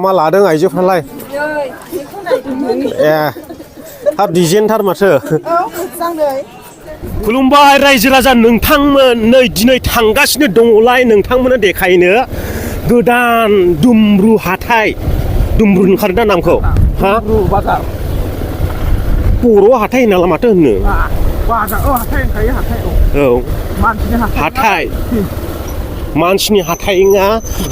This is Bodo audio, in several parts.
मा लादों आइजोफ्रालाय ए हाब डिजाइनथार माथो खुलुमबाय रायजो राजा नोंथांमोन नै दिनै थांगासिनो दङलाय नोंथांमोननो देखायनो गोदान दुमब्रु हाथाय दुमब्रु ओंखारदों नामखौ हा बर' हाथाय होनाला माथो होनो औ हाथाय मानसिनि हाथायआ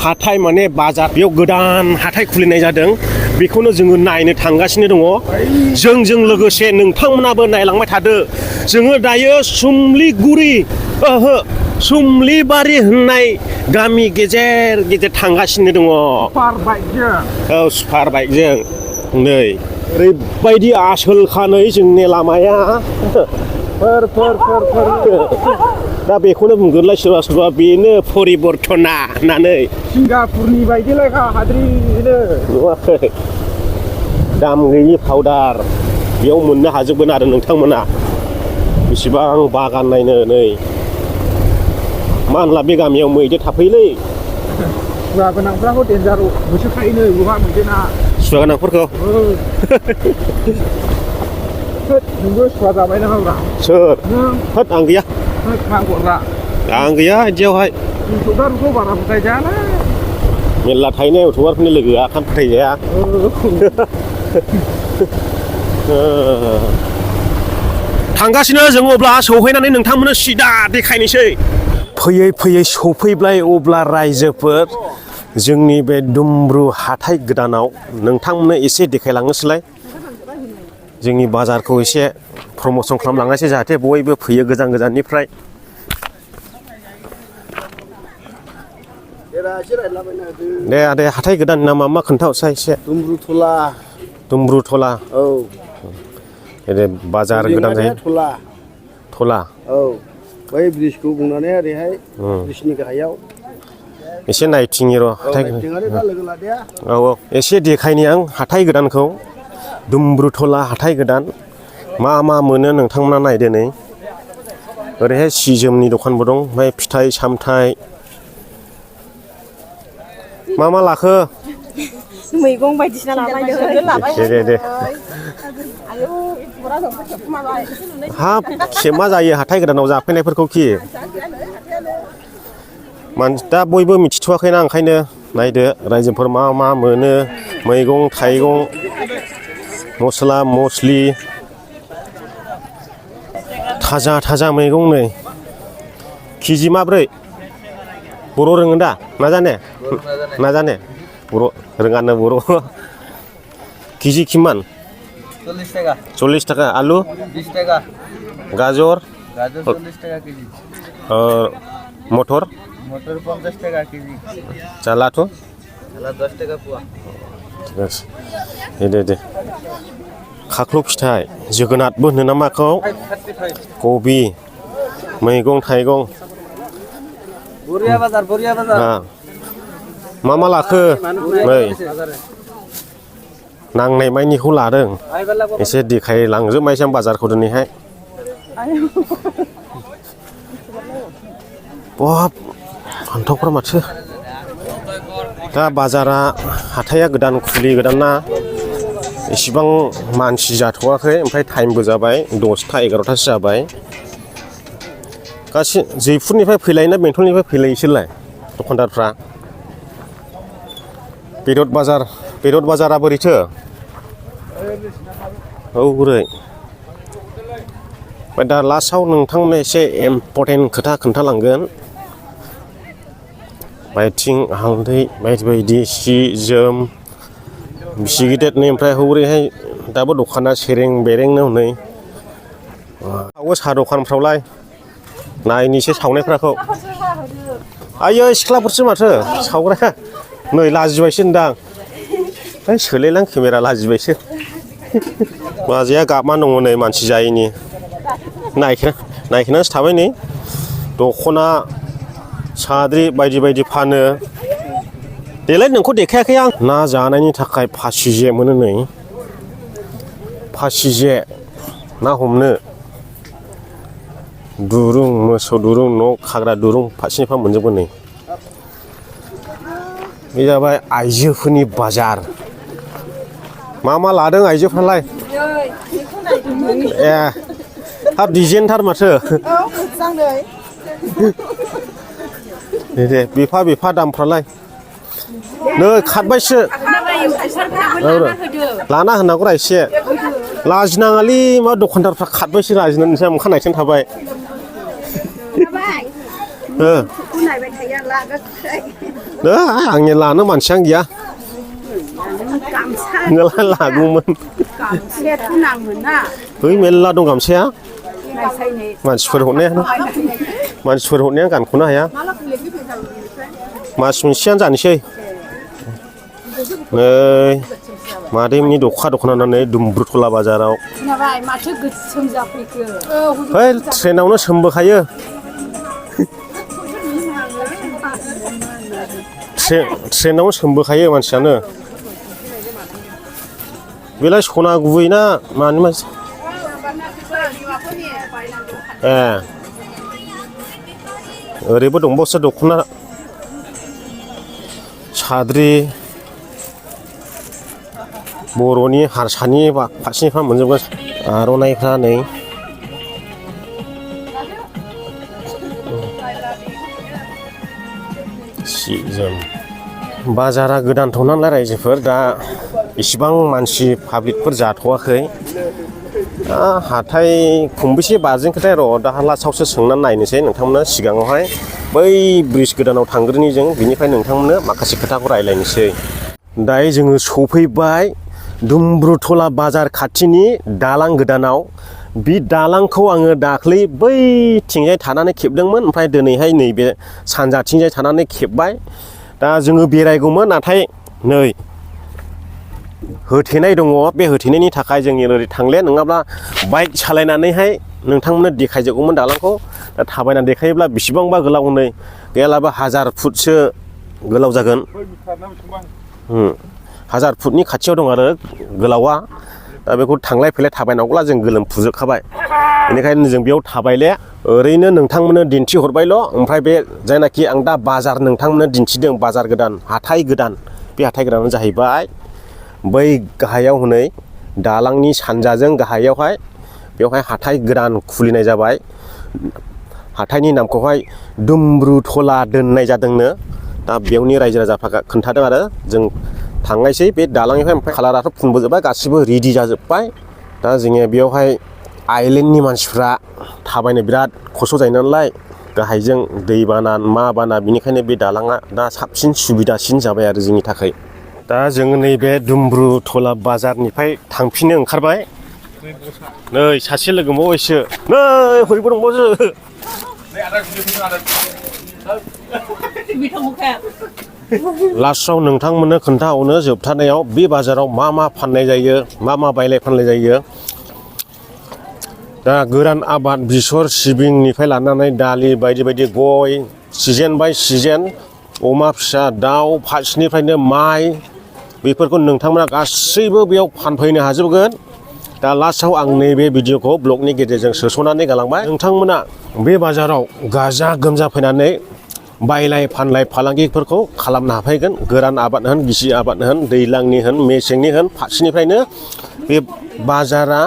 हाथाय माने बाजार बेयाव गोदान हाथाय खुलिनाय जादों बेखौनो जोङो नायनो थांगासिनो दङ जोंजों लोगोसे नोंथांमोनाबो नायलांबाय थादो जोङो दायो सुमलिगुरि सुमलिबारि होननाय गामि गेजेर गेजेर थांगासिनो दङ औ सुपार बाइकजों नै ओरैबायदि आसोलखा नै जोंनि लामाया दा बेखौनो बुंगोनलाय सोरबा सोरबा बेनो परिबर्तना होननानै सिंगापुरनि बायदिलायखा हाद्रिनो नुवाखै दाम गैयि पाउडार बेयाव मोननो हाजोबगोन आरो नोंथांमोना बेसेबां बागान नायनो नै मा होनला बे गामियाव मैदेर थाफैलै सुवा गोनांफ्राखौ देन्जार होसोखायोनो बहा मैदेरा सुवा गोनांफोरखौ नोंबो सुवा जाबाय नामा सोर होद आं गैया आं गैया बिदियावहाय इउटुबारखौ बारा फोथायजायालै मेरला थाहैनाय इउटुबारफोरनि लोगोआ खाम फोथायजाया थांगासिनो जों अब्ला सौहैनानै नोंथांमोननो सिदा देखायनोसै फैयै फैयै सौफैबाय अब्ला रायजोफोर जोंनि बे दुमब्रु हाथाय गोदानाव नोंथांमोननो एसे देखायलांनोसैलाय जोंनि बाजारखौ एसे प्रम'सन खालामलांनोसै जाहाथे बयबो फैयो गोजान गोजाननिफ्राय दे आदे हाथाय गोदान नामा मा खोन्थाहरसाय एसे दुमब्रुथला औ दे बाजार गोदान जायो थला औ बै ब्रिजखौ बुंनानै ओरैहाय ब्रिजनि गाहायाव एसे नायथिङि र' हाथाय औ एसे देखायनि आं हाथाय गोदानखौ दुमब्रुथला हाथाय गोदान मा मा मोनो नोंथांमोना नायदो नै ओरैहाय सि जोमनि दखानबो दं ओमफ्राय फिथाइ सामथाइ मा मा लाखो मैगं बायदिसिना लाबाय दे हाब मा जायो हाथाय गोदानाव जाफैनायफोरखौ खि दा बयबो मिथिथ'वाखैना ओंखायनो नायदो रायजोफोर मा मा मोनो मैगं थाइगं मस्ला मस्लि थाजा मैगं नै केजि माब्रै बर' रोङो दा नाजाने बर' रोङानो बर' केजि किमान 40 टाका आलु 20 टाका गाजर 40 टाका केजि मटर 50 टाका केजि चालाथ' 10 टाका पुवा ঠিক আছে दे खाख्लौ फिथाइ जोगोनारबो होनो ना माखौ कबि मैगं थाइगं बरिया बाजार मा लाखो नै नांनाय मानिखौ लादों एसे देखायलांजोबनायसै बाजारखौ दिनैहाय बहाब फान्थावफ्रा माथो दा बाजारा हाथाया गोदान खुलिगोदान ना एसेबां मानसि जाथ'वाखै ओमफ्राय टाइमबो जाबाय 10टा 11टासो जाबाय गासै जयपुरनिफ्राय फैलाय ना बेंटलनिफ्राय फैलायसोलाय दखानदारफ्रा बेदर बाजारा बोरैथो औ बोरै ओमफ्राय दा लास्टआव नोंथांमोननो एसे इम्परटेन्ट खोथा खोन्थालांगोन बायथिं हालदै बायदि सि जोम बिसि गिदिरनि ओमफ्राय हौरैहाय दाबो दखाना सेरें बेरेंनो हनै साहा दखानफ्रावलाय नायनोसै सावनायफ्राखौ आयै सिख्लाफोरसो माथो सावग्राया नै लाजिबायसो होनदां सोलायलां केमेरा लाजिबायसो बाजैया गाबमा दङ नै मानसि जायैनि नायखेनासो थाबाय नै दख'ना साद्रि बायदि फानो देलाय नोंखौ देखायाखै आं ना जानायनि थाखाय फासि जे मोनो नै फासि जे ना हमनो दुरुं मोसौ दुरुं न' खाग्रा दुरुं फारसेनिफ्राय मोनजोबगोन नै बे जाबाय आइजोफोरनि बाजार मा लादों आइजोफ्रालाय ए हाब डिजाइनथार माथो दे बिफा दामफ्रालाय नै खारबायसो लाना होनांगौ एसे लाजिनाङालै मा दखानदारफ्रा खारबायसो लाजिनानै नोंसा मोखानायजों थाबाय आंनि लानो मानसियानो गैया नोंलाय लागौमोन बै मेरला दं गामसाया मानसिफोर हरनाया गानख'नो हाया मास मोनसेयानो जानोसै नै मादैमनि दख'ना नानै दुमब्रुथला बाजाराव है ट्रेनावनो सोमबोखायो ट्रेनावनो सोमबोखायो मानसियानो बेलाय सना गुबै ना मानि मानसि ए ओरैबो दंबावसो दख'ना साद्रि बर'नि हारसानि फारसेनिफ्राय मोनजोबगोन आर'नाइफ्रा नै सि जोम बाजारा गोदानथ' नालाय रायजोफोर दा इसिबां मानसि पाब्लिकफोर जाथ'वाखै हाथाय खुंबेसे बारजेनखोथाय र' दाहा लासावसो सोंनानै नायनोसै नोंथांमोननो सिगाङावहाय बै ब्रिज गोदानाव थांग्रोनि जों बिनिफ्राय नोंथांमोननो माखासे खोथाखौ रायलायनोसै दायो जोङो सफैबाय दुमब्रुथला बाजार खाथिनि दालां गोदानाव बे दालांखौ आङो दाख्लै बैथिंजाय थानानै खेबदोंमोन ओमफ्राय दिनैहाय नैबे सानजाथिंजाय थानानै खेबबाय दा जोङो बेरायगौमोन नाथाय नै होथेनाय दङ बे होथेनायनि थाखाय जोंनि ओरै थांले नङाब्ला बाइक सालायनानैहाय नोंथांमोननो देखायजोबगौमोन दालांखौ दा थाबायनानै देखायोब्ला बेसेबांबा गोलाव नै गैयालाबा 1000 फुटसो गोलाव जागोन 1000 फुटनि खाथियाव दं आरो गोलावा दा बेखौ थांलाय फैलाय थाबायनांगौब्ला जों गोलोमफुजोबखाबाय बेनिखायनो जों बेयाव थाबायले ओरैनो नोंथांमोननो दिन्थिहरबायल' ओमफ्राय बे जायनाखि आं दा बाजार नोंथांमोननो दिन्थिदों बाजार गोदान हाथाय गोदान बे हाथाय गोदानानो जाहैबाय बै गाहायाव हनै दालांनि सानजाजों गाहायावहाय बेवहाय हाथाय गोदान खुलिनाय जाबाय हाथायनि नामखौहाय दुमब्रुथला दोननाय जादोंनो दा बेयावनि रायजो राजाफ्रा खोन्थादों आरो जों थांनायसै बे दालांनिफ्राय ओमफ्राय कालाराथ' फुनबोजोबबाय गासिबो रेडि जाजोब्बाय दा जोङो बेयावहाय आइलेण्डनि मानसिफ्रा थाबायनो बिराद खस्थ' जायो नालाय गाहायजों दैबाना मा बाना बिनिखायनो बे दालाङा दा साबसिन सुबिदासिन जाबाय आरो जोंनि थाखाय दा जोङो नैबे दुमब्रुथला बाजारनिफ्राय थांफिननो ओंखारबाय नै सासे लोगो मोनबावबायसो नै हरैबो दंबावो लास्टआव नोंथांमोननो खोन्थाहरनो जोबथारनायाव बे बाजाराव मा फाननाय जायो मा बायलाय फानलाय जायो दा गोरान आबाद बेसर सिबिंनिफ्राय लानानै दालि बायदि बायदि गय सिजेन बाय सिजेन अमा फिसा दाउ फारसेनिफ्रायनो माइ बेफोरखौ नोंथांमोना गासैबो बेयाव फानफैनो हाजोबगोन दा लास्टआव आं नैबे भिडिअखौ ब्लगनि गेजेरजों सोस'नानै गालांबाय नोंथांमोना बे बाजाराव गाजा गोमजा फैनानै बायलाय फानलाय फालांगिफोरखौ खालामनो हाफैगोन गोरान आबाद होन गिसि आबाद होन दैज्लांनि होन मेसेंनि होन फारसेनिफ्रायनो बे बाजारा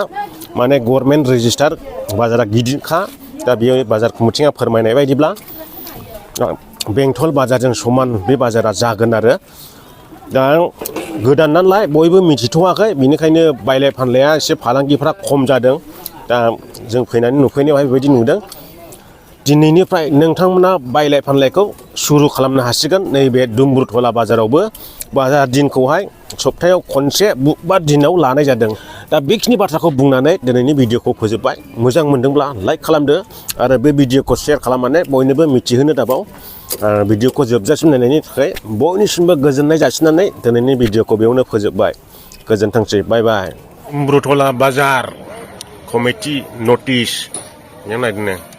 माने गभर्नमेन्ट रेजिस्टार बाजारा गिदिरखा दा बेयो बाजार कमिटिया फोरमायनाय बायदिब्ला बेंटल बाजारजों समान बे बाजारा जागोन आरो दा गोदान नालाय बयबो मिथिथ'वाखै बेनिखायनो बायलाय फानलाया एसे फालांगिफ्रा खम जादों दा जों फैनानै नुफैनायावहाय बेबायदि नुदों दिनैनिफ्राय नोंथांमोना बायलाय फानलायखौ सुरु खालामनो हासिगोन नैबे दुमब्रुथला बाजारावबो बाजार दिनखौहाय सप्तायाव खनसे बुधबार दिनाव लानाय जादों दा बेखिनि बाथ्राखौ बुंनानै दिनैनि भिडिअखौ फोजोबबाय मोजां मोनदोंब्ला लाइक खालामदो आरो बे भिडिअखौ शेयार खालामनानै बयनोबो मिथिहोनो दाबाव भिडिअखौ जोबजासिम नायनायनि थाखाय बयनिसिमबो गोजोननाय जासिनानै दिनैनि भिडिअखौ बेयावनो फोजोबबाय गोजोनथोंसै बाय बाय दुमब्रुथला बाजार कमिटि नटिस नायदों